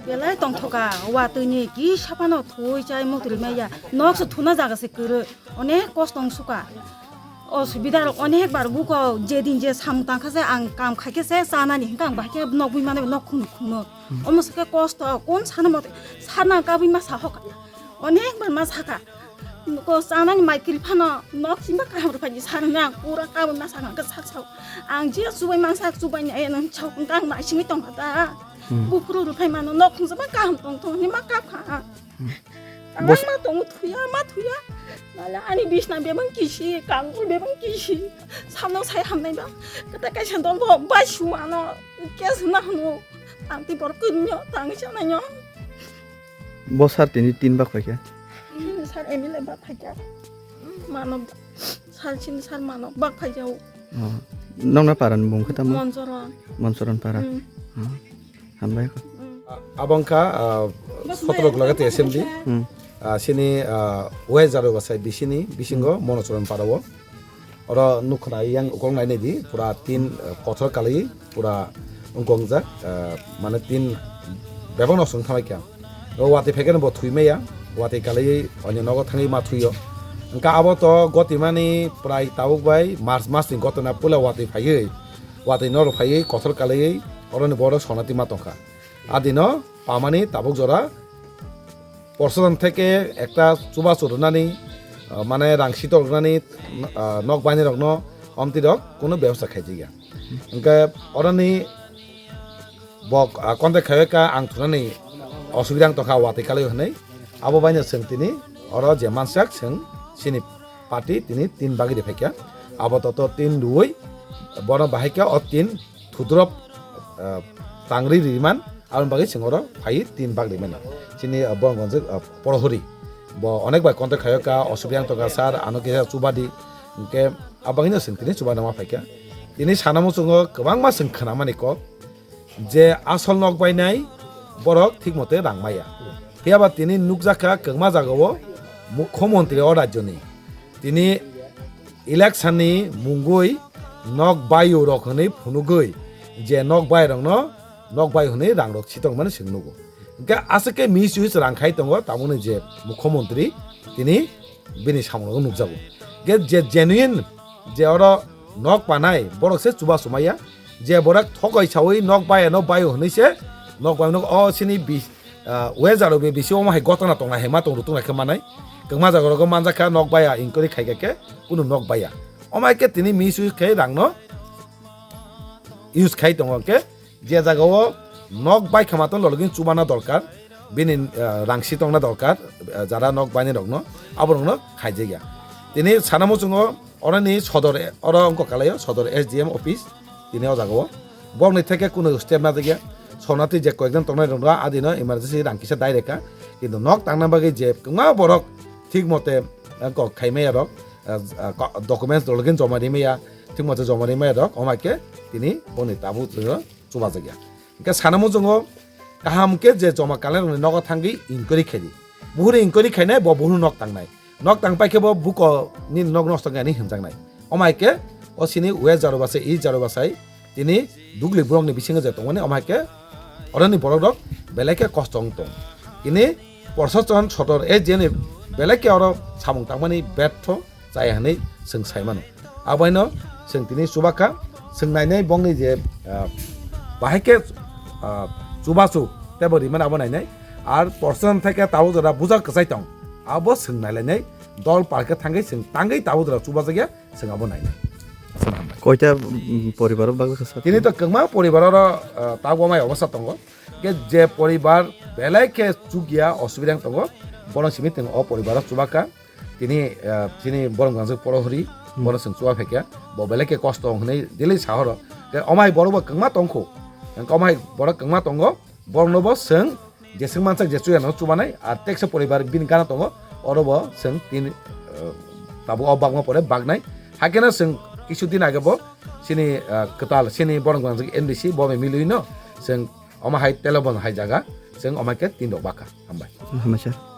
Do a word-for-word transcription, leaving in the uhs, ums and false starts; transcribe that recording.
Belai tongthoka, watwi ni kisa phano thwi chai mukti rwmaya. Nok se thuna jaga se kwrwi, onek kosto wng suka. Osubida rok onek bar buko, je din je samung tang kha se ang kam khai khe se chanani hinkhe ang bahai khe nok bui mano nok khung khung no. Omo se khe kosto, kon sana mote sana kabui ma sa hoka. Onek bar ma saka. Ko sanani mai kiri phano nok simba kaham rwphai ni sanani ang pura kabui ma saka khe sak sao. Ang je chubai mansa chubai ni ayang sao kang mai simi tong kha ta. Hmm. Buphuru rwphai mano nok khung sama kaham tong tong ni ma kap kha. Hmm. Ang Bos- ma tong thuya ma thuya. Nala ani bisna bebang kisi, kangkul bebang kisi. Samno sai hamnai ba. Kata kaisa don bo bai suano. Kes na hunu. Ang ti bor kunyo tang sananyo. Bo sar tini tin bak phaikha? Hmm, sar M L A bak phaikha. Mano sar sin sar mano bak phaijao. Oh. Nokna paran bung khe tamo? Monsoron. Monsoron para. Hmm. Oh. Hambai kho. Hmm. Abongkha, ah, Bas sotro mai gulagati ang assembly. Hmm. Ah, sini, ah, West Jaro Basai bisini, bisingo Hmm. Monosoron para o. Oro nukha nai yang ukolog nai nai di, pura tin, eh, kothor kalai, pura wngkong jak, eh, mane tin bebak no swng thanglai kha. O watwi phaikhe no bo thwi maya, watwi kalai onyo nogo thangwi ma thwio. Wngkha abo to gotimani prai tabuk bai March mas ni gotona puila watwi phaiwi, watwi norok phaiwi kothor kalaiwi oroni borok sonati ma tongkha. Adino pamani tabuk jora Porsodan theke ekta chubachu rwnani, ah, mane rang sitok rwnani, ah, nok bainirokno omtwi rok kunu bebosta khaijak ya. Hwnkhe oroni bo, ah, contact khaiwi kha ang thunani osubida wng tongkha watwi kalwi hwnwi. Abo baino chwng tini oro je mansak chwng chini party tini tin bagwi riphaikha. Abo toto tin rwui bono bahaikha o tin thudrop, ah, tangri riman, aboni bagwi chwng oro phaiwi tin bak rimani. Chini, ah, borok gonjak, ah, Porohori. Bo onek bai contact khaio kha, osubiyang tongkha sir, ano kisa chubadi. Hwnkhe abagwino chwng tini chuba nangma phaikha. Tini sana muchungo kwbangma chwng khwnamani kok je asol nok bainai borok thik mote rang maya. Phiyaba tini nukjakha kwbangma jagao mukhyamantri o rajyoni. Tini election ni mungwi nok baio rok hwnwi phunugwi je nok bai rokno nok bai hwnwi rang rok sitongmani chwng nugo. Hwnkhe aswk khe misuse rang khai tongo tabukni je mukhyamantri tini bini samung rok nukjago. Hwnkhe je genuine je oro nok panai borok se chubachu maya, je borak thokoi sawi nok baio no baio hwnwi se nok bai no o sini bi ah, West Jaro be bisi omo hai gotona tongnai hai ma tong rwtwng lai khe manai. Kwbangma jaga rogo manjak kha nok baya inquiry khai kha khe kunu nok baya. Omo hai khe tini misuse khai rang no use khai tongo khe je jaga o nok bai kha ma tong lologin chubana dorkar, bini, ah, rang si tongna dorkar, ah, jara nok bainai rok no abo rok no khaijak ya. Tini sana muchungo Oroni sodor, oro wngkha kalaio sodor S D M office, tini o jaga o. Borokni theke kunu step najak ya. Sonati je koyekjon tongnai rok no adino emergency rang kisa dai reka. Kintu nok tangna bagwi je kwbangma borok thik mote, eh, kok khai maya rok, eh, eh, ko-, documents rok joma ri maya, thik mote joma ri maya rok, omo hai khe tini boni tabuk chubajakya. Hwnkhe sana muchungo kaham khe je joma kalairokni nogo thangwi inquiry khaidi. Buhuru inquiry khainai, bo buhuru nok tangnai. Nok tang paikhe bo buko nini nok nosto wngya hinwi hinjaknai. Omo hai khe o sini West Jarobasai, East Jarobasai tini dugli borokni bisingo je tongmani, omo hai khe oroni borok rok belai khe kosto wng tong. Tini Proshashan sodor S D M ni belai khe oro samung tangmani bertho chaya hinwi chwng sai mano. Aboino chwng tini chubakha, chwng nainai bongni je, ah, bahai khe, ah, chubachu teibo rimani abo nainai. Ar Proshashan thai khe tabuk jora buja kwchai tong, abo chwng nailainai, dol par khe thangwi chwng tangwi tabuk jora chubajakya, chwng abo nainai. Aswk hambai. Koita, mm, poribaro bagwi kha sa? Tini to kwbangma poribaro, ah, tabuk amai obostha tongo. Khe je poribar belai khe chukya osubida wng tongo, bono simi chwng o poribaro chubakha. Tini, ah, chini borok gangjak Porohori, Hmm. Bono chwng chuba phaikha, bo belai khe kosto wng hwnwi daily sahoro. Te omai borok bo kwngma tongkhu. Hwnkhe omai borok kwngma tongo, borokno bo chwng jeswk mansak je chuya no chubanai, ar teksa poribar bini gana tongo, oro bo chwng tin, eh, tabuk o bagma pore bagnai. Hakhe no chwng kisu din age bo chini, eh, kwtal, chini borok gwnang N D C bo bai milwi no chwng omo hai telebon hai jaga chwng omai khe tin rok bakha. Hambai. Hambai sir.